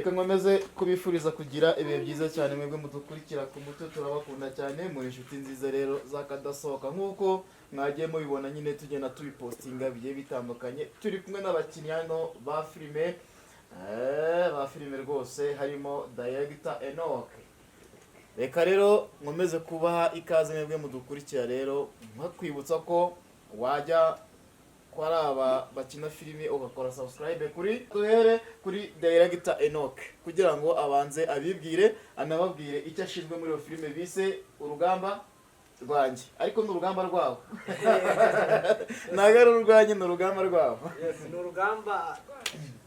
Reka nkomeze kubifuriza kugira ibihe byiza cyane, mwebwe mudukurikira ku mutwe. Turabakunda cyane, muri inshuti nziza rero zakadasohoka, nk'uko mwagiye mubibona nyine tugenda tubipostinga bigiye bitandukanye. Turi kumwe n'abakinnyi hano ba filime rwose, harimo Director Enoch. Reka rero nkomeze kubaha ikaze mwebwe mudukurikira. Rero nkakwibutsa ko wajya ko ari aba bakina filime, ugakora subscribe kuri. Duhere kuri Director Enoch kugira ngo abanze abibwire, anababwire icyo ashinzwe muri iyo filime bise Urugamba Rwanjye. Ariko ni urugamba rwabo, ntabwo ari urwanjye, ni urugamba rwabo. Yes, ni urugamba.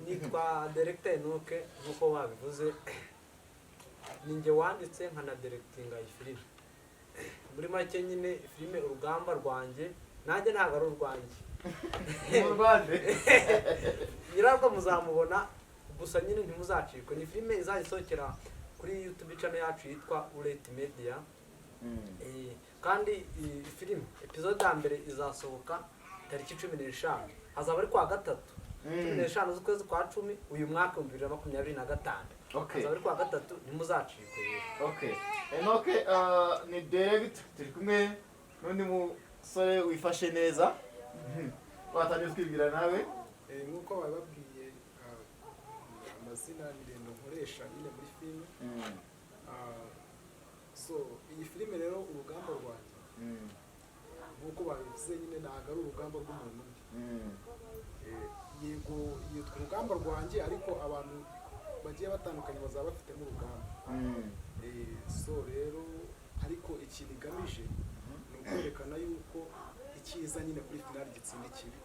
Nitwa Director Enoch nk'uko babivuze. Ni njye wanditse nkanadirectinga iyi filime. Muri make nyine, filime Urugamba Rwanjye nanjye ntabwo ari urwanjye. Ni mu Rwanda. Nyirarwo muzamubona, gusa nyine ntimuzacikwe. Ni filime izajya isohokera kuri YouTube channel yacu yitwa Ureti Media. Kandi iyi filime, episode ya mbere izasohoka tariki 15, hazaba ari kuwa gatatu, 15 z'ukwezi kwa 10 uyu mwaka 2025. Hazaba ari kuwa gatatu, ntimuzacikwe rero. Okay, Enoch ni director. Turi kumwe n'undi musore wifashe neza. Watangiye twibwira nawe. Nk'uko bababwiye, amazina ni Rendo nkoresha nyine muri filime. So iyi filime rero, Urugamba Rwanjye, nk'uko babivuze nyine, ntabwo ari urugamba rw'umuntu umwe. Yego yitwa Urugamba Rwanjye, ariko abantu bagiye batandukanye bazaba bafitemo urugamba. So rero, ariko ikintu igamije ni ukwerekana yuko icyiza nyine kuri finale gitsinda ikibi.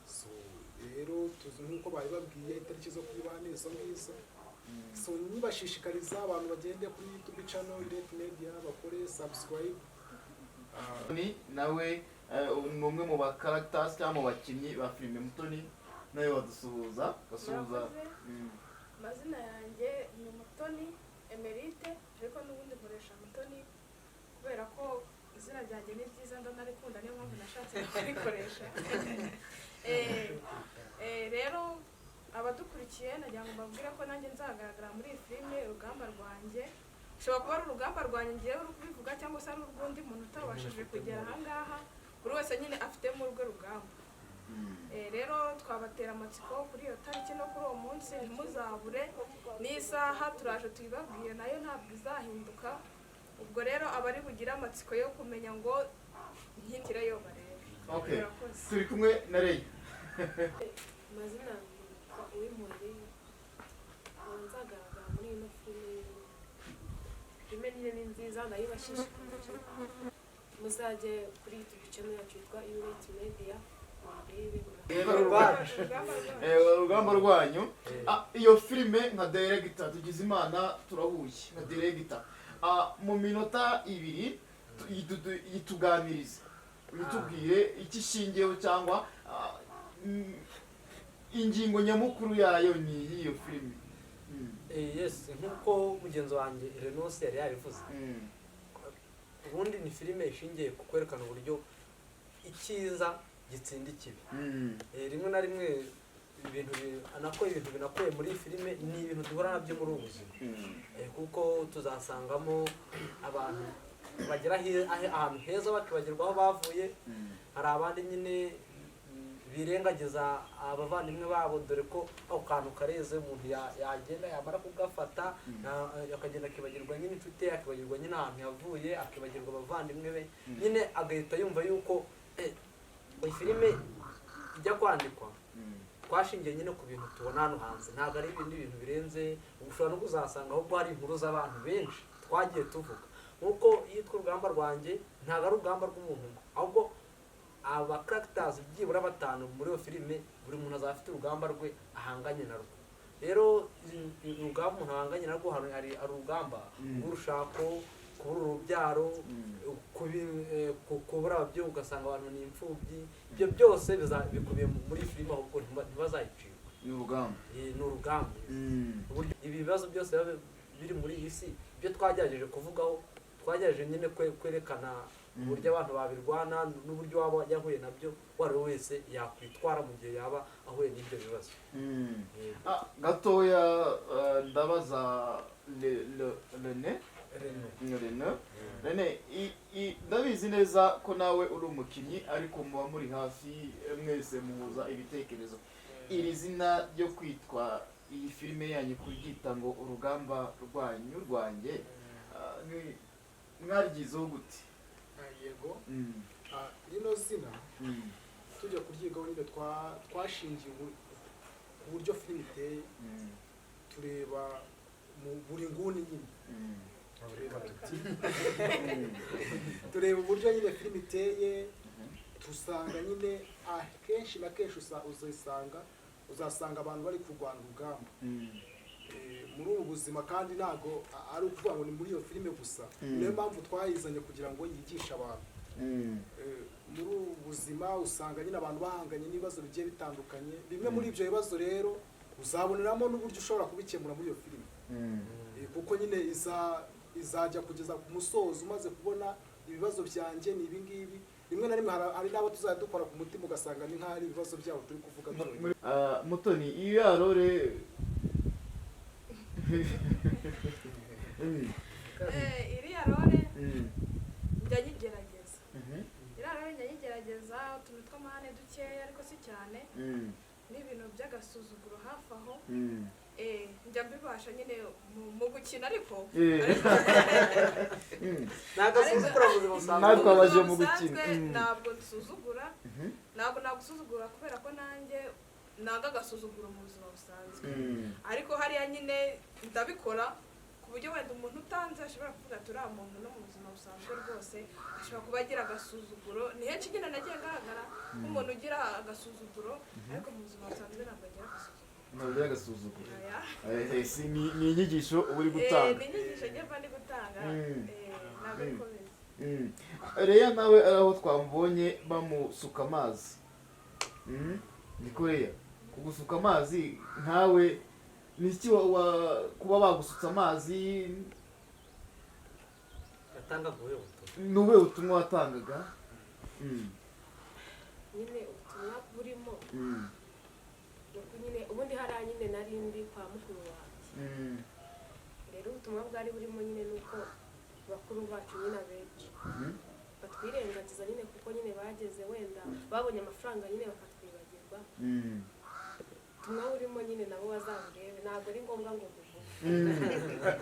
So rero tuzi nk'uko bari babwiye, itariki zo kuyibaha ni izo ngizo. So nibashishikariza abantu bagende kuri YouTube channel Irete Media bakore subscribe. Ni nawe ni umwe mu ba characters cyangwa mu bakinnyi ba filime. Mutoni, nawe wadusuhuza, gasuhuza. Murakoze. Amazina yanjye ni Mutoni Emerite, ariko n'ubundi nkoresha Mutoni kubera ko izina ryanjye ni ryiza, ndanarikunda, niyo mpamvu nashatse kurikoresha. Rero abadukurikiye, nagira ngo mbabwire ko nanjye nzagaragara muri iyi filime Urugamba Rwanjye. Ushobora kuba ari urugamba rwanjye ngewe uri kubivuga, cyangwa se ari urw'undi muntu utabashije kugera ahangaha. Buri wese nyine afitemo urwe rugamba. Rero twabatera amatsiko kuri iyo tariki no kuri uwo munsi, ntimuzabure n'isaha turaje tuyibabwire, nayo ntabwo izahinduka. Ubwo rero abari bugire amatsiko yo kumenya ngo nkingireyo barebe. Murakoze. Turi kumwe na Rey. Amazina yanjye yitwa Uwimpuhwe. Nkaba nzagaragara muri ino filime. Filime nyine ni nziza, ndayibashishikarije. Muzajye kuri YouTube channel yacu yitwa Unity Media murebe. Rwacu. Urugamba rwanyu. Iyo filime, nka director, tugize Imana turahuye nka director, mu minota 2 yituganirize, uyitubwire icyo ishingiyeho cyangwa ingingo nyamukuru yayo ni iyiyo filime. Yes, nk'uko mugenzi wanjye Renose yari yabivuze, ubundi ni filime ishingiye ku kwerekana uburyo icyiza gitsinda ikibi. Rimwe na rimwe ibintu nako ibintu binakuye muri iyi filime ni ibintu duhura nabyo muri ubu buzima. Kuko tuzasangamo abantu bagera ahantu heza bakibagirwa aho bavuye. Hari abandi nyine birengagiza abavandimwe babo, dore ko ako kantu kareze umuntu yagenda yamara kugafata akagenda akibagirwa nyine inshuti ye, akibagirwa nyine ahantu yavuye, akibagirwa abavandimwe be nyine, agahita yumva yuko iyi filime ijya kwandikwa twashingiye nyine ku bintu tubona hano hanze, ntabwo ari ibindi bintu birenze. Ushobora no kuzasanga ahubwo hari inkuru z'abantu benshi twagiye tuvuga. Nk'uko yitwa Urugamba Rwanjye, ntabwo ari urugamba rw'umuntu umwe, ahubwo aba characters byibura batanu muri iyo filime, buri muntu azaba afite urugamba rwe ahanganye narwo. Rero urugamba umuntu ahanganye narwo, hari urugamba rw'urushako, kubura urubyaro, kubura ababyeyi, ugasanga abantu ni imfubyi. Ibyo byose bikubiye muri iyi filime, ahubwo ntibazayicika. Ni urugamba. Ni urugamba. Uburyo ibi bibazo byose biba biri muri iyi si, ibyo twagerageje kuvugaho, twagerageje nyine kwerekana uburyo abantu babirwana n'uburyo waba yahuye nabyo, uwo ari we wese yakwitwara mu gihe yaba ahuye n'ibyo bibazo. Yego. Gatoya. Ndabaza Rene. Rene. Rene, ndabizi neza ko nawe uri umukinnyi, ariko muba muri hafi, mwese muhuza ibitekerezo. Iri zina ryo kwitwa iyi filime yanyu, kuryita ngo Urugamba Rwanyu Rwanjye, mwaryizeho gute? Yego. Rino zina tujya kuryigaho nyine twashingiye ku buryo filime iteye, tureba mu buri nguni nyine, tureba tuti tureba uburyo nyine filime iteye, tusanga nyine akenshi na kenshi uzasanga abantu bari kurwana urugamba muri ubu buzima, kandi ntabwo ari ukuvuga ngo ni muri iyo filime gusa. Niyo mpamvu twayizanye kugira ngo yigishe abantu. Muri ubu buzima usanga nyine abantu bahanganye n'ibibazo bigiye bitandukanye. Bimwe muri ibyo bibazo rero uzaboneramo n'uburyo ushobora kubikemura muri iyo filime. Kuko nyine izajya kugeza ku musozo umaze kubona ibibazo byanjye ni ibi ngibi. Rimwe na rimwe hari n'abo tuzajya dukora ku mutima, ugasanga ni nk'aho ari ibibazo byabo turi kuvuga byonyine. Mutoni, iyo ya role Iriya role njya nyigerageza. Iriya role njya nyigerageza, utuntu tw'amahane dukeya ariko si cyane, n'ibintu by'agasuzuguro hafi aho. Njya mbibasha nyine mu gukina, ariko Ni agasuzuguro mu buzima busanzwe. Natwe abaje mu Mu buzima gukina. busanzwe ntabwo nsuzugura, ntabwo nagusuzugura kubera ko nanjye nanga agasuzuguro mu buzima busanzwe. Ariko hariya nyine ndabikora ku buryo wenda umuntu utanze ashobora kuvuga ati uriya muntu no mu buzima busanzwe rwose ashobora kuba agira agasuzuguro. Ni henshi nyine nagiye ngaragara nk'umuntu ugira agasuzuguro, ariko mu buzima busanzwe ntabwo agira agasuzuguro. Ntabwo ari agasuzuguro. Oya. Si, ni inyigisho uba uri gutanga. Ni inyigisho njye mba ndi gutanga. Ntabwo ariko bimeze. Reya nawe ari aho twamubonye bamusuka amazi. Niko Reya, kugusuka amazi nkawe ni iki kuba bagusutse amazi? Yatangaga ubuhe butumwa? Ni ubuhe butumwa watangaga? Nyine ubutumwa burimo ni uko nyine ubundi hariya nyine nari ndi kwa mukuru wanjye. Rero ubutumwa bwari burimo nyine ni uko bakuru bacu nyine abenshi batwirengagiza nyine, kuko nyine bageze wenda babonye amafaranga nyine bakatwibagirwa. Ubutumwa burimo nyine nabo bazaburebe, ntabwo ari ngombwa ngo mbivuge.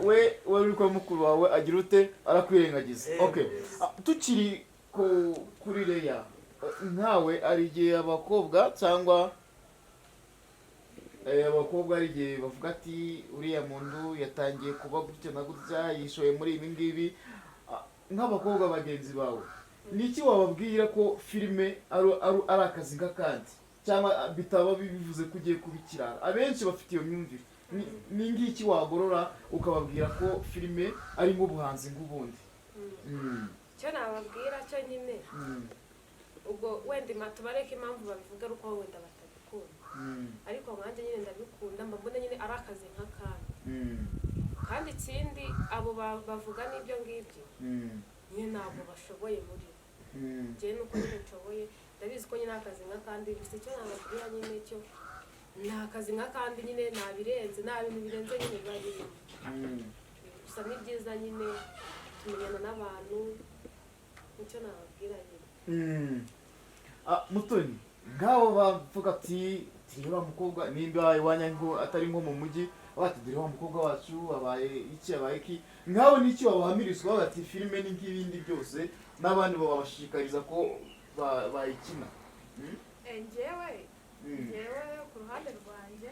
We uri kwa mukuru wawe agira ute? Arakwirengagiza. Okay. Tukiri kuri Reya, nkawe hari igihe abakobwa cyangwa abakobwa hari igihe bavuga ati uriya muntu yatangiye kuba gutya na gutya, yishoye muri ibi ngibi. Nk'abakobwa bagenzi bawe, ni iki wababwira ko filime ari akazi nk'akandi, cyangwa bitaba bivuze ko ugiye kuba ikirara? Abenshi bafite iyo myumvire. Ni ngiki wagorora ukababwira ko filime ari nk'ubuhanzi nk'ubundi? Icyo nababwira cyo nyine, ubwo wenda tubareke impamvu babivuga ari uko wenda batabikunda, ariko nkanjye nyine ndabikunda, mba mbona nyine ari akazi nk'akandi. Kandi ikindi abo bavuga n'ibyo ngibyo nyine ntabwo bashoboye muri bo. Njyewe nuko nyine nshoboye, ndabizi ko nyine akazi nk'akandi. Gusa icyo nababwira nyine cyo ni akazi nk'akandi nyine, nta birenze, nta bintu birenze nyine biba birimo. Gusa ni byiza nyine tumenyana n'abantu, nicyo nababwira nyine. Mutoni, nk'abo bavuga ati dore wa mukobwa, nimba iwanyu ngo atari nko mu mujyi, bati dore wa mukobwa wacu abaye iki, abaye iki, nk'abo ni iki wabahamirizwa bati filime ni nk'ibindi byose, n'abandi babashishikariza ko bayikina? Njyewe njyewe ku ruhande rwanjye,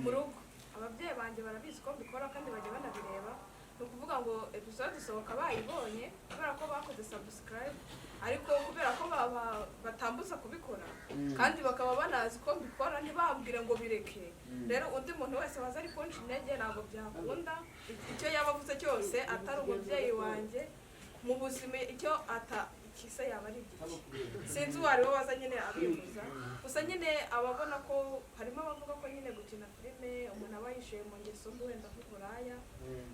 mu rugo ababyeyi banjye barabizi ko mbikora kandi bajya banabireba. Ni ukuvuga ngo episode isohoka bayibonye kubera ko bakoze subscribe, ariko kubera ko batambuza kubikora kandi bakaba banazi ko mbikora, ntibambwire ngo bireke. Rero undi muntu wese waza ari kunca intege ntabwo byakunda. Icyo yaba avuze cyose atari umubyeyi wanjye mu buzima, icyo ata ikise yaba ari igiki, sinzi uwo ari we waza nyine abivuza. Gusa nyine ababona ko harimo abavuga ko nyine gukina filime filime umuntu aba yishuye mu ngeso mbi, wenda nk'uburaya,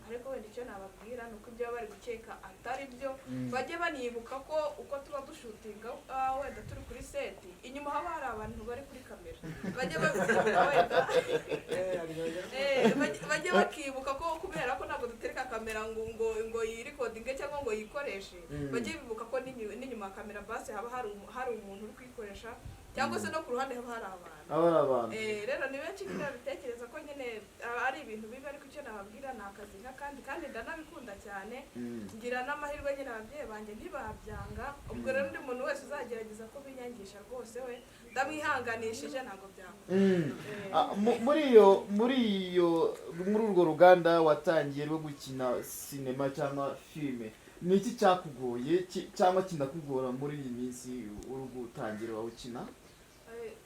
ariko wenda icyo nababwira ni uko ibyo baba bari gukeka atari byo. Bajye banibuka ko uko tuba dushutinga, wenda turi kuri set, inyuma haba hari abantu bari kuri kamera. Bajye babyibuka wenda. Bajye bakibuka ko kubera ko ntabwo dutereka kamera ngo yirecordinge cyangwa ngo yikoreshe. Bajye bibuka ko n'inyuma ya kamera basi haba hari umuntu uri kuyikoresha, cyangwa se no ku ruhande haba hari abantu. Aba ari abantu. Rero ni benshi nyine babitekereza ko nyine ari ibintu bibi, ariko icyo nababwira ni akazi nk'akandi, kandi ndanabikunda cyane. Ngira n'amahirwe nyine, ababyeyi banjye ntibabyanga. Ubwo rero undi muntu wese uzagerageza kubinyangisha rwose, we ndamwihanganishije, ntabwo byakunda. Ah, mu- muri iyo muri iyo muri urwo ruganda watangiye rwo gukina sinema cyangwa filime, ni iki cyakugoye cyangwa kinakugora muri iyi minsi uri gutangira ukina?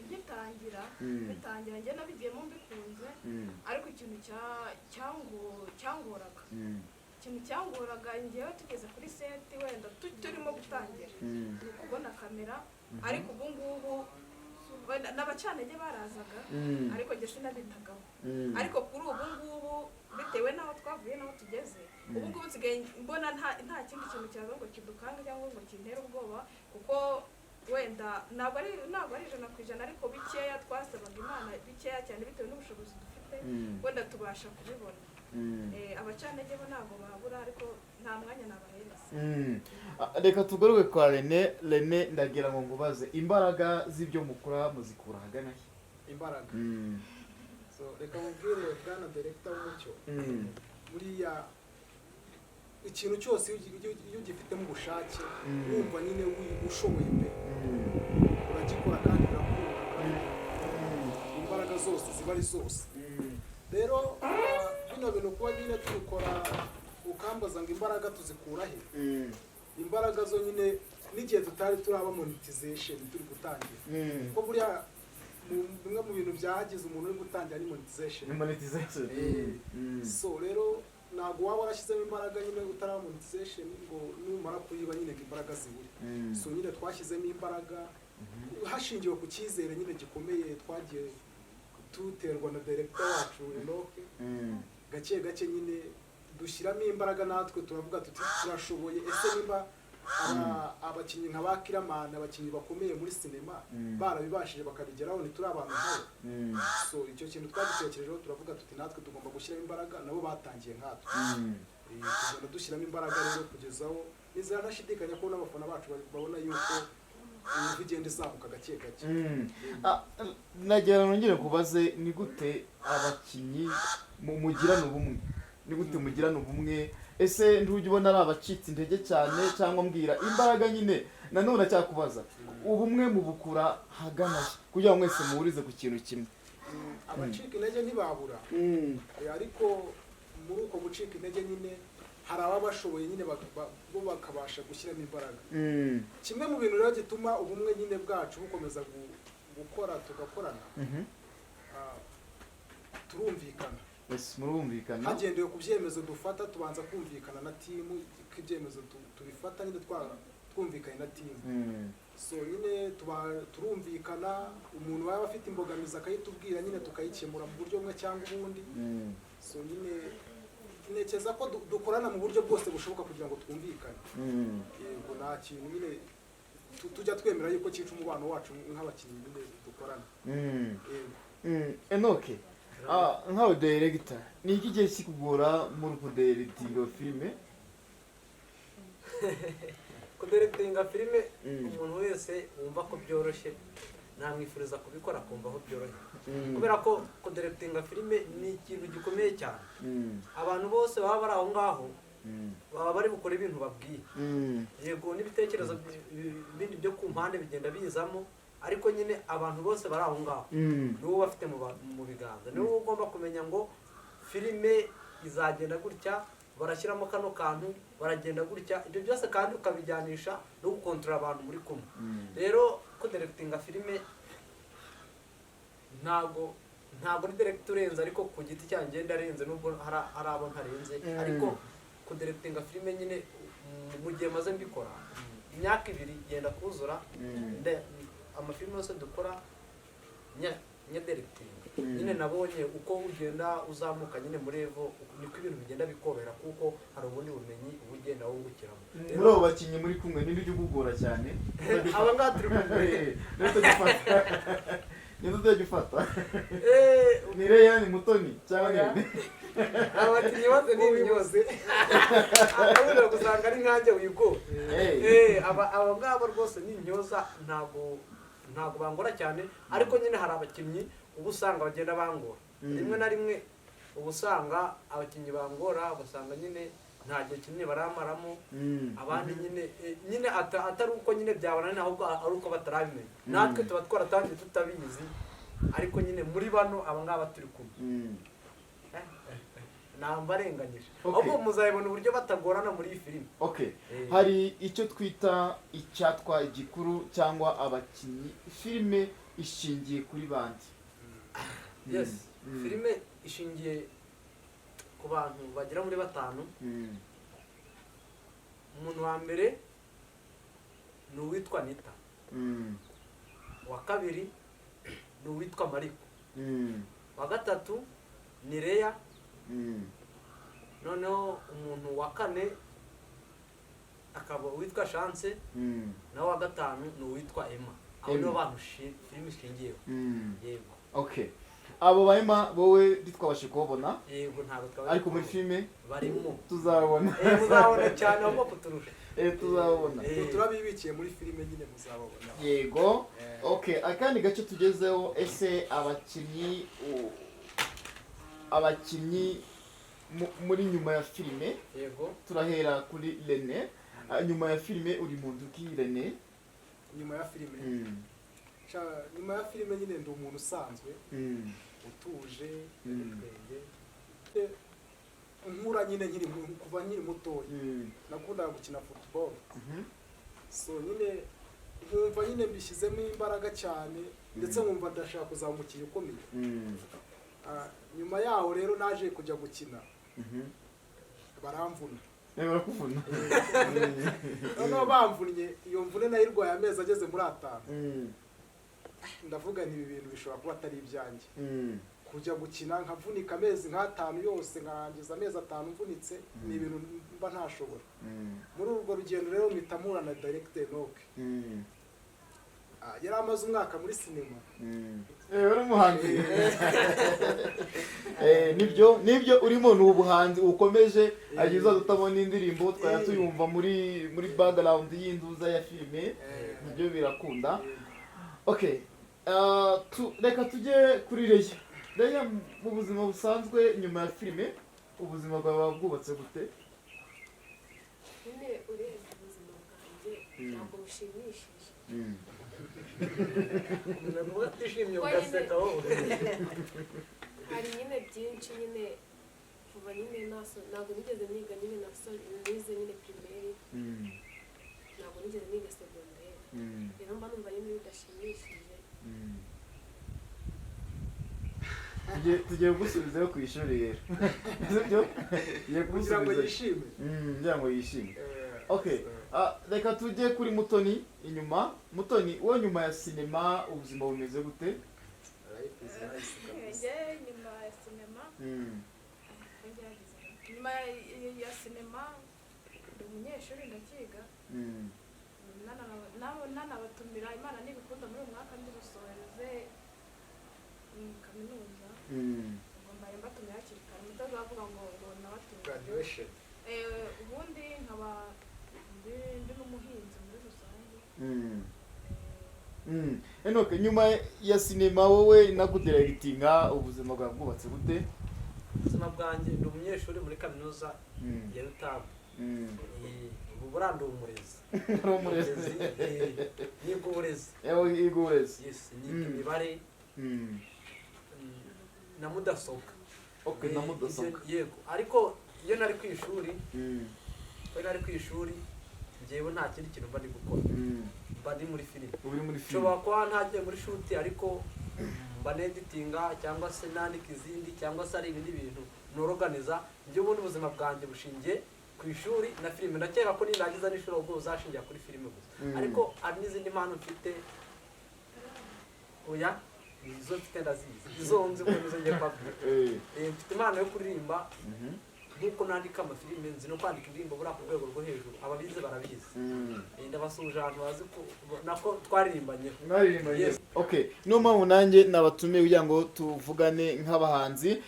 Ngitangira, ngitangira njye nabigiyemo mbikunze, ariko ikintu cyangoraga, ikintu cyangoraga njyewe tugeze kuri set, wenda turimo gutangira, ni ukubona kamera. Ariko ubu ngubu wenda n'abacantege barazaga, ariko njye sinabitagaho. Ariko kuri ubu ngubu, bitewe n'aho twavuye n'aho tugeze, ubu ngubu nsigaye mbona nta kindi kintu cyaza ngo kidukange cyangwa ngo kintere ubwoba, kuko wenda ntabwo ari 100%, ariko bikeya twasabaga Imana, bikeya cyane bitewe n'ubushobozi dufite, wenda tubasha kubibona. Abacantege bo ntabwo babura, ariko nta mwanya nabahereza. Ah, reka tugaruke kwa Rene. Rene, ndagira ngo ngubaze, imbaraga z'ibyo mukora muzikura ahagana he? Imbaraga? So reka mubwire, bwana director w'umucyo, buriya ikintu cyose iyo ugifitemo ubushake, wumva nyine ushoboye pe, uragikora kandi birakunda, kandi imbaraga zose ziba ari zose. Rero bino bintu kuba nyine tubikora, ukambaza ngo imbaraga tuzikura he? Imbaraga zo nyine n'igihe tutari turaba monetization, turi gutangira, kuko buriya bimwe mu bintu byagize umuntu uri gutangira ni monetization. Ni monetization. So rero ntabwo waba warashyizemo imbaraga nyine utaraba monetization ngo numara kuyiba nyine ngo imbaraga zibure. So nyine twashyizemo imbaraga hashingiwe ku cyizere nyine gikomeye twagiye duterwa na director wacu Enoch. Gake gake nyine dushyiramo imbaraga, natwe turavuga tuti turashoboye. Ese nimba abakinnyi nka ba Kiramani, abakinnyi bakomeye muri sinema, barabibashije bakabigeraho, ntituri abantu nkabo? So icyo kintu twagitekerejeho, turavuga tuti natwe tugomba gushyiramo imbaraga, nabo batangiye nkatwe. Tugenda dushyiramo imbaraga rero kugezaho nizera ntashidikanya ko n'abafana bacu babona yuko imvi igenda izamuka gake gake. Ah, nagira ngo nongere kubaze, ni gute abakinnyi mugirana ubumwe? Ni gute mugirana ubumwe? Ese ntujya ubona ari abacitse intege cyane? Cyangwa mbwira imbaraga nyine nanone cyakubaza, ubumwe mubukura hagana he kugira ngo mwese muhurize ku kintu kimwe? Abacika intege ntibabura. Ariko muri uko gucika intege nyine hari ababa bashoboye nyine bo bakabasha gushyiramo imbaraga. Kimwe mu bintu rero gituma ubumwe nyine bwacu bukomeza gukora, tugakorana, turumvikana. Yes, murumvikana. Hagendewe ku byemezo dufata, tubanza kumvikana na team ko ibyemezo tubifata nyine twumvikanye na team. So nyine tuba turumvikana, umuntu waba afite imbogamizi akayitubwira nyine tukayikemura mu buryo bumwe cyangwa ubundi. So nyine ntekereza ko dukorana mu buryo bwose bushoboka kugira ngo twumvikane. Yego, nta kintu nyine tujya twemera yuko cyica umubano wacu nk'abakinnyi nyine dukorana. Yego. Enoke, nkawe director, ni iki gihe kikugora muri kudirectinga filime? Kudirectinga filime, umuntu wese wumva ko byoroshye namwifuriza kubikora akumva aho byoroshye, kubera ko kudirectinga filime ni ikintu gikomeye cyane. Abantu bose baba bari aho ngaho baba bari bukore ibintu babwiye. Yego, n'ibitekerezo bindi byo ku mpande bigenda bizamo, ariko nyine abantu bose bari aho ngaho ni wowe bafite mu biganza, ni wowe ugomba kumenya ngo filime izagenda gutya, barashyiramo kano kantu, baragenda gutya, ibyo byose kandi ukabijyanisha no gukontorora abantu muri kumwe. Rero kudirectinga filime ntabwo ari director urenze, ariko ku giti cyanjye ndarenze, nubwo hari abo ntarenze. Ariko kudirectinga filime nyine, mu gihe maze mbikora imyaka 2 igenda kuzura, amafilime yose dukora Nyadirectinga nyine nabonye uko ugenda uzamuka nyine muri level, niko ibintu bigenda bikorohera, kuko hari ubundi bumenyi uba ugenda wungukiramo. Muri abo bakinnyi muri kumwe, ninde ujya ugugora cyane? Aba ngaha turi kumwe? Ninde utajya ufata? Ninde utajya ufata? Ni Reya, ni Mutoni, cyangwa ni Oya. Abakinnyi bose ni ibinyose, akabura gusanga ari nkanjye wigora. Hey. Aba ngaba rwose ni intyoza, ntabwo bangora cyane, ariko nyine hari abakinnyi uba usanga bagenda bangora. Rimwe na rimwe uba usanga abakinnyi bangora, ugasanga nyine nta gihe kinini baramaramo. Abandi nyine nyine atari uko nyine byabananiye, ahubwo ari uko batarabimenya. Natwe tuba twaratangiye tutabizi, ariko nyine muri bano aba ngaba turi kumwe, ntambarenganyije. Ahubwo muzabibona uburyo batagorana muri iyi filime. Okay, hari icyo twita icyatwa igikuru cyangwa abakinnyi. Filime ishingiye kuri bande? Yes. Filime ishingiye ku bantu bagera muri batanu. Umuntu wa mbere ni uwitwa Nita. Uwa kabiri ni uwitwa Mariko. Uwa gatatu ni Leya. Noneho umuntu wa kane akaba uwitwa Chance. Naho uwa gatanu ni uwitwa Emma. Abo Emma. nibo bantu filime ishingiyeho. Yego. Okay, abo bahema wowe ntitwabashe kubabona. Yego, ntabwo twaba. Ariko muri filime barimo. Tuzabona. Muzabona cyane ahubwo kuturusha. Tuzabona. Turabibikiye muri filime nyine, muzababona. Yego. Okay, akandi gace tugezeho, ese abakinnyi muri nyuma ya filime? Yego. Turahera kuri Rene. Ah, nyuma ya filime uri mu nzu ki, Rene? Nyuma ya filime? Nyuma ya filime nyine ndi umuntu usanzwe, utuje. Nkura nyine kuva nkiri mutoya, nakundaga gukina football. So nyine nkumva nyine mbishyizemo imbaraga cyane, ndetse nkumva ndashaka kuzaba umukinnyi ukomeye. Ah, nyuma yaho rero naje kujya gukina, baramvuna. Barakuvuna. Noneho bamvunnye, iyo mvune nayirwaye amezi ageze muri 5. Ndavuga nti ibi bintu bishobora kuba atari ibyanjye, kujya gukina nkavunika amezi nk'atanu yose, nkarangiza amezi 5 mvunitse, ni ibintu mba ntashobora. Muri urwo rugendo rero mpita mpura na directeur Enoch. Ah, yari amaze umwaka muri sinema. Uri umuhanzi. Nibyo urimo ni ubuhanzi ukomeje, agize utabona indirimbo twari tuyumva muri background y'induza ya filime. Nibyo, birakunda. Okay. Reka tujye kuri Leya. Leya, mu buzima busanzwe nyuma ya filime ubuzima bwawe buba bwubatse gute? Nyine urebye ubuzima bwanjye, ntabwo bushimishije. Umuntu atishimye Ko ugaseka wowe. Hari nyine byinshi nyine kuva nyine ntabwo nigeze niga nyine, nize nyine primaire, ntabwo nigeze niga secondaire. Rero mba numva nyine bidashimishije. Tugiye kugusubizayo ku ishuri rero, sibyo? Tugiye Kugira ngo kugusubizayo. yishime. Kugira ngo yishime. Okay. Ah, reka tujye kuri Mutoni inyuma. Mutoni, wowe nyuma ya sinema ubuzima bumeze gute? Life is nice kabisa. Njye nyuma ya sinema, ngerageza. Nyuma ya sinema ndi umunyeshuri, ndacyiga. Nanabatumira, Imana nibikunda muri uyu mwaka ndi busohoreze kaminuza. Ubwo mbaye mbatumiye hakiri kare, mutazavuga ngo nabatumiye. Graduation. Ubundi nkaba ndi n'umuhinzi muri rusange. Enoke, nyuma ya sinema wowe nakudirectinga ubuzima bwawe bwubatse gute? Ubuzima bwanjye, ndi umunyeshuri muri kaminuza ya RUTAM. Ubu buriya ndi umurezi. Uri umurezi. Niga uburezi. Ewe, yiga uburezi. Yes, niga imibare na mudasobwa. Okay, na mudasobwa. Yego, ariko iyo nari ku ishuri, iyo nari ku ishuri njyewe nta kindi kintu mba ndi gukora, mba ndi muri filime. Uba uri muri filime. Nshobora kuba ntagiye muri shoot, ariko mba neditinga cyangwa se nandika izindi cyangwa se ari ibindi bintu noroganiza. Njye ubundi ubuzima bwanjye bushingiye ku ishuri na filime. Ndakeka ko nindangiza n'ishuri ubwo buzashingira kuri filime gusa. Ariko hari n'izindi mpano mfite. Oya, Izo mfite ndazizi, izo nzi ubwo nizo ngiye kubabwira. Mfite impano yo kuririmba nk'uko nandika amafilime, nzi no kwandika indirimbo buriya ku rwego rwo hejuru, ababizi barabizi. Ndabasuhuje ahantu bazi ko nako twaririmbanye. Mwaririmbanye? Yes. Okay, niyo mpamvu nanjye nabatumiye kugira ngo tuvugane nk'abahanzi.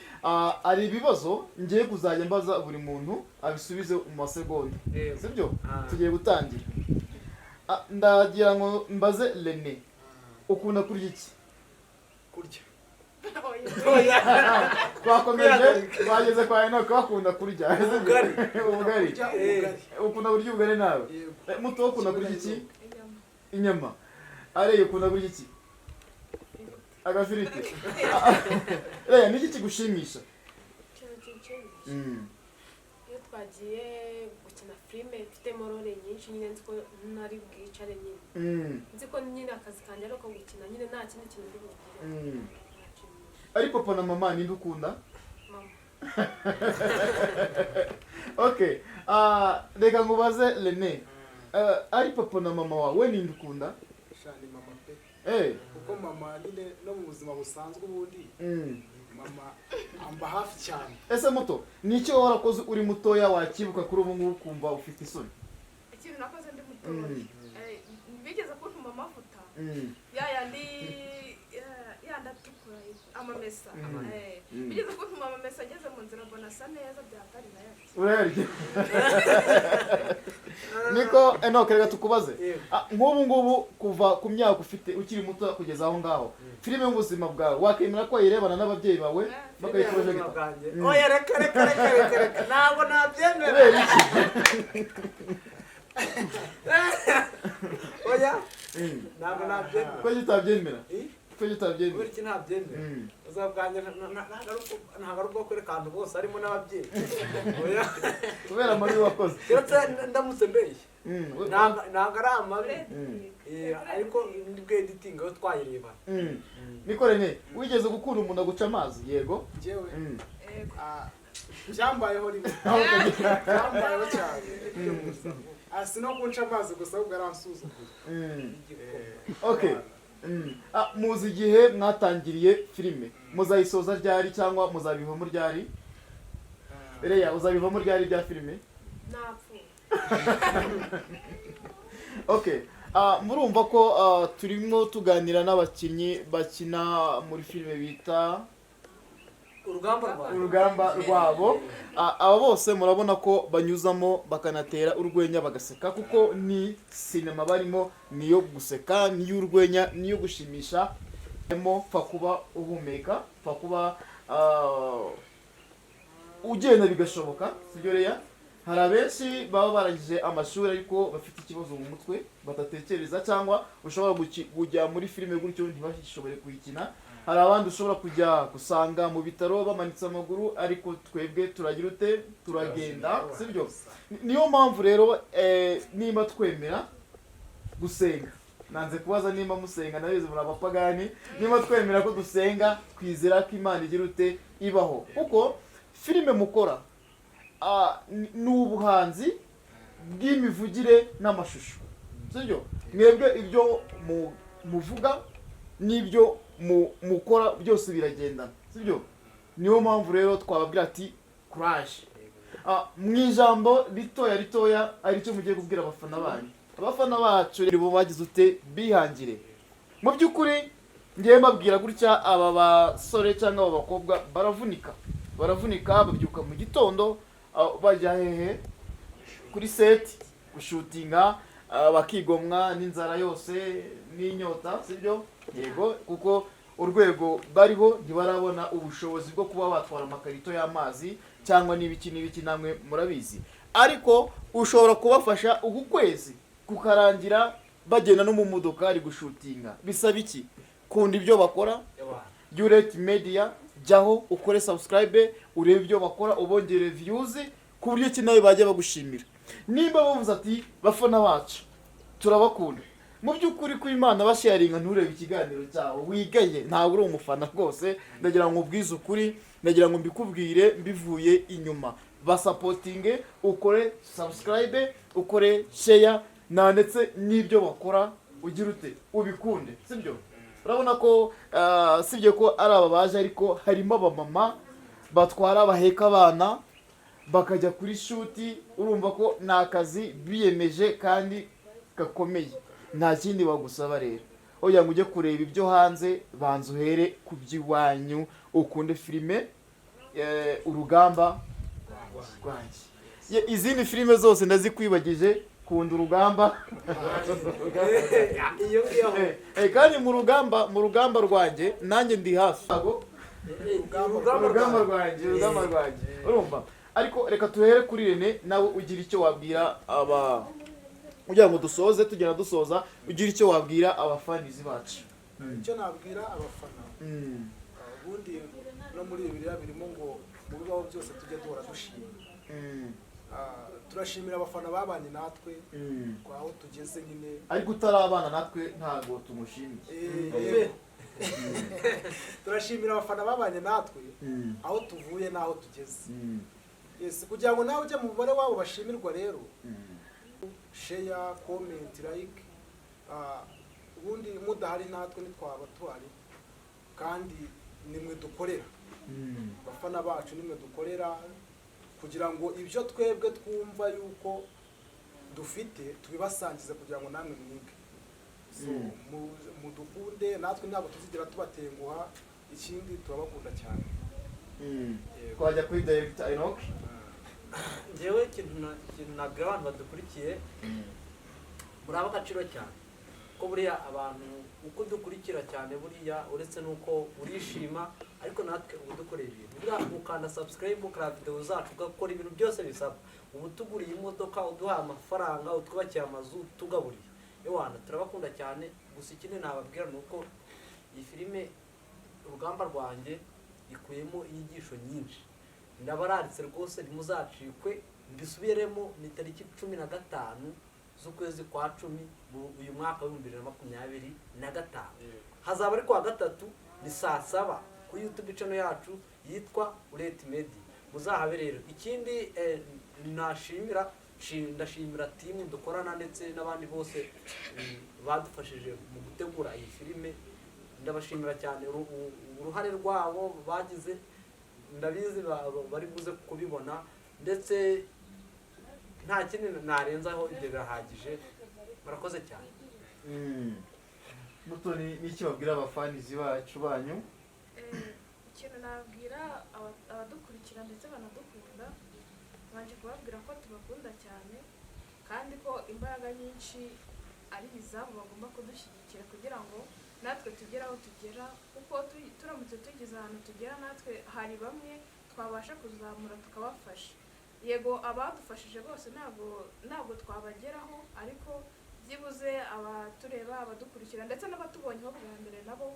Hari ibibazo ngiye kuzajya mbaza buri muntu abisubize mu masegonda. Yego. Sibyo? Ah. Tugiye gutangira. Ndagira ngo mbaze Rene, ukunda kurya iki? Kurya. Twakomeje, twageze kwa Enoch, bakunda kurya Ubugari. Ubugari. Kurya ubugari. Ukunda kurya ubugari nawe? Yego. Muto, ukunda kurya iki? Inyama. Inyama. Areye, ukunda kurya iki? Agafiriti. Reya, niki kigushimisha? Ikintu kinshimisha, iyo twagiye gukina filime mfitemo role nyinshi nyine, nzi ko ntari bwicare nyine, nzi ko nyine akazi kanjye ari uko gukina nyine, nta kindi kintu ndi bugire. Biranshimisha. Ari papa na mama, ninde ukunda? Mama. Okay. Reka nkubaze Rene. Ari papa na mama wawe, ninde ukunda? Sha, ni mama pe. Kuko mama nyine no mu buzima busanzwe ubundi mama amba hafi cyane. Ese muto, ni icyo warakoze uri mutoya wakibuka kuri ubu ngubu ukumva ufite isoni? Ikintu nakoze ndi mutoya, bigeze kuntuma amavuta ya yandi yandi atukura, amamesa. Bigeze kuntuma amamesa, ageze mu nzira mbona asa neza byatari nayo. Urayarya. Niko Enoch, reka tukubaze. Yego. Nk'ubu ngubu kuva ku myaka ufite ukiri muto kugeza aho ngaho, filime y'ubuzima bwawe wakemera ko wayirebana n'ababyeyi bawe Ubuzima bakayiprojecta? bwanjye? Oya, reka reka reka reka reka, ntabwo nabyemera. Kubera iki? Oya, ntabwo nabyemera. Ko utabyemera? Eh? Ko utabyemera? Kubera iki ntabyemera? Ubuzima bwanjye ntabwo ari ubwo kwereka abantu bose harimo n'ababyeyi, oya. Kubera amabi wakoze? Keretse ndamutse mbeshye. Ntabwo ari amabi. Ariko nibwo editing yo twayirebana. Niko Rene, wigeze gukunda umuntu aguca amazi? Yego? Njyewe? Yego. Byambayeho rimwe, byambayeho cyane. Si no kunca amazi gusa, ahubwo aransuzuguye. Okay. Muzi igihe mwatangiriye filime, muzayisoza ryari cyangwa muzabivamo ryari? Reya, uzabivamo ryari bya filime? Napfuye. Okay. Murumva ko turimo tuganira n'abakinnyi bakina muri filime bita Urugamba rwawe. Urugamba Rwabo. Aba bose murabona ko banyuzamo bakanatera urwenya bagaseka, kuko ni sinema barimo, niyo guseka, niyo urwenya, niyo gushimisha. Mo pfa kuba uhumeka, pfa kuba ugenda bigashoboka, sibyo Reya? Hari abenshi baba barangije amashuri ariko bafite ikibazo mu mutwe, badatekereza, cyangwa ushobora kujya muri filime gutyo ntibashobore kuyikina. Hari abandi ushobora kujya gusanga mu bitaro bamanitse amaguru, ariko twebwe turagira ute? Turagenda, sibyo? Niyo mpamvu rero nimba twemera gusenga, nanze kubaza nimba musenga, nabizi muri abapagani, nimba twemera ko dusenga, twizera ko Imana igira ute? Ibaho. Kuko filime mukora ni ubuhanzi bw'imivugire n'amashusho, sibyo? Mwebwe ibyo muvuga n'ibyo mukora byose biragendana, sibyo? Niyo mpamvu rero twababwira ati courage. Mu ijambo ritoya ritoya, aricyo mugiye kubwira abafana banyu, abafana bacu rero bo bagize ute? Bihangire. Mu by'ukuri ngiye mbabwira gutya, aba basore cyangwa aba bakobwa baravunika, baravunika, babyuka mu gitondo bajya hehe? Kuri set gushootinga, bakigomwa n'inzara yose n'inyota, sibyo? Yego, kuko urwego bariho ntibarabona ubushobozi bwo kuba batwara amakarito y'amazi cyangwa n'ibiki n'ibiki, namwe murabizi. Ariko ushobora kubafasha uku kwezi kukarangira bagenda no mu modoka ari gushootinga. Bisaba iki? Kunda ibyo bakora. Juliet Media, jyaho ukore subscribe, urebe ibyo bakora, ubongere views ku buryo ki nawe bajya bagushimira nimba bavuze ati bafana bacu turabakunda. Mu by'ukuri ko Imana basharinga, nturebe ikiganiro cyawe wigaye, ntabwo uri umufana rwose. Ndagira ngo ubwize ukuri, ndagira ngo mbikubwire mbivuye inyuma, basupportinge, ukore subscribe, ukore share na ndetse n'ibyo bakora ugira ute? Ubikunde, sibyo? Urabona ko sibyo ko ari aba baje, ariko harimo abamama batwara, baheka abana bakajya kuri shoot. Urumva ko ni akazi biyemeje kandi gakomeye. Nta kindi bagusaba rero, kugira ngo ujye kureba ibyo hanze, banza uhere ku by'iwanyu, ukunde filime Urugamba Rwanjye. Izindi filime zose ndazikwibagije, kunda Urugamba. Iyo ngiyo. Kandi mu Rugamba Rwanjye nanjye ndi hafi. Ntago Urugamba. Urugamba Rwanjye, Urugamba Rwanjye, urumva. Ariko reka tuhere kuri Rene, nawe ugira icyo wabwira aba, kugira ngo dusoze, tugenda dusoza, ugira icyo wabwira abafanizi bacu. Icyo nabwira abafana, ubundi no muri Bibiliya birimo ngo mu bibaho byose tujye duhora dushima. Turashimira abafana babanye natwe aho tugeze nyine. Ariko utarabana natwe ntabwo tumushimiye. Yego. Turashimira abafana babanye natwe aho tuvuye n'aho tugeze. Yes, kugira ngo nawe ujye mu mubare wabo bashimirwa rero, share, comment, like. Ubundi mudahari natwe ntitwaba tuhari, kandi nimwe dukorera. Abafana bacu nimwe dukorera kugira ngo ibyo twebwe twumva yuko dufite tubibasangize, kugira ngo namwe mwige. So, mudukunde, natwe ntabwo tuzigera tubatenguha. Ikindi, turabakunda cyane. Yego. Twajya kuri Director Enoch. Njyewe ikintu nabwira abantu badukurikiye, muri agaciro cyane, ko buriya abantu uko dukurikira cyane, buriya uretse n'uko urishima, ariko natwe uba dukorera ibintu. Buriya ukanda subscribe, ukareba videwo zacu, ugakora ibintu byose bisabwa, uba utuguriye imodoka, uduhaye amafaranga, utwubakiye amazu, utugaburiye. Ewana, turabakunda cyane. Gusa ikindi nababwira ni uko iyi filime Urugamba Rwanjye ikuyemo inyigisho nyinshi. Ndabararitse rwose, ntimuzacikwe. Mbisubiremo, ni tariki 15 z'ukwezi kwa 10 mu uyu mwaka wa 2025, hazaba ari kuwa gatatu, ni saa 7 kuri YouTube channel yacu yitwa Ureti Media. Muzahabe rero. Ikindi nashimira, ndashimira team dukorana ndetse n'abandi bose badufashije mu gutegura iyi filime. Ndabashimira cyane uruhare rwabo bagize. Ndabizi bari buze kubibona. Ndetse nta kindi narenzaho, ibyo birahagije. Murakoze cyane. Mutoni, n'icyo babwira abafanizi bacu banyu? Ikintu nabwira abadukurikira ndetse banadukunda, babanje kubabwira ko tubakunda cyane, kandi ko imbaraga nyinshi ari izabo, bagomba kudushyigikira kugira ngo natwe tugere aho tugera, kuko turamutse tugeze ahantu tugera, natwe hari bamwe twabasha kuzamura tukabafasha. Yego, abadufashije bose ntabwo twabageraho, ariko byibuze abatureba, abadukurikira ndetse n'abatubonyeho bwa mbere, nabo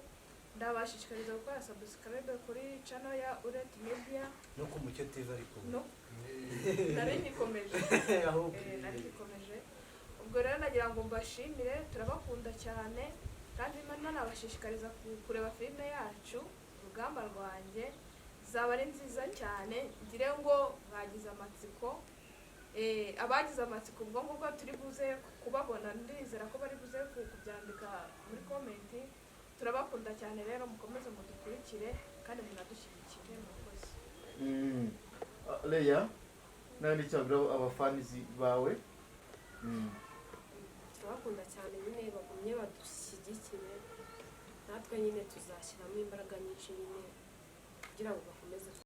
ndabashishikariza gukora subscribe kuri channel ya Uret Media. No ku Mucyo TV ariko. No, nari ngikomeje. Ahubwo. Nari ngikomeje. Ubwo rero nagira ngo mbashimire, turabakunda cyane, kandi nanabashishikariza kureba filime yacu Urugamba Rwanjye. Zaba ari nziza cyane. Ngire ngo mwagize amatsiko. Abagize amatsiko, ubwo ngubwo turi buze kubabona, ndizera ko bari buze kubyandika muri comment. Turabakunda cyane rero, mukomeze mudukurikire kandi munadushyigikire. Murakoze. Leya, nawe n'icyo wabwira abafanizi bawe? Turabakunda cyane nyine, bagumye badushyigikire, natwe nyine tuzashyiramo imbaraga nyinshi nyine kugira ngo bakomeze.